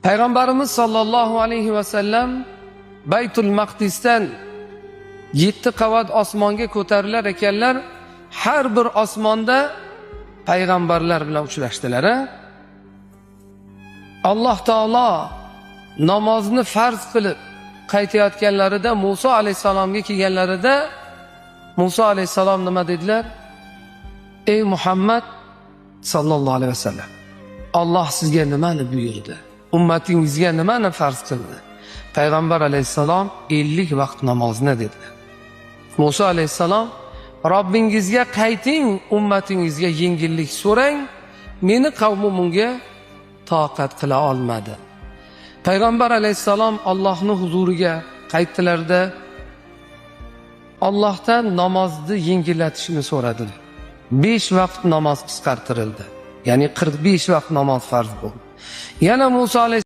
Payg'ambarimiz sollallohu alayhi vasallam Baytul Maqdisdan 7 qavat osmonga ko'tarilar ekanlar, har bir osmonda payg'ambarlar bilan uchrashdilar. A? Alloh taolo namozni farz qilib qaytayotganlarida Musa alayhissalomga kelganlarida Musa alayhissalom nima dedilar? Ey Muhammad sallallohu alayhi vasallam, Alloh sizga nimani buyurdi? Ummatingizga nimani farz qildi? Payg'ambar alayhissalom 50 vaqt namozni dedilar. Musa alayhissalom Robbingizga qayting, ummatingizga yengillik so'rang, meni qavmim unga toqat qila olmadi. Payg'ambar alayhissalom Allohning huzuriga qaytdilarda Allohdan namozni yengillatishni so'radilar. 5 vaqt namoz qisqartirildi. Ya'ni 45 vaqt namoz farz bo'ldi. Yana Musa alayhissalom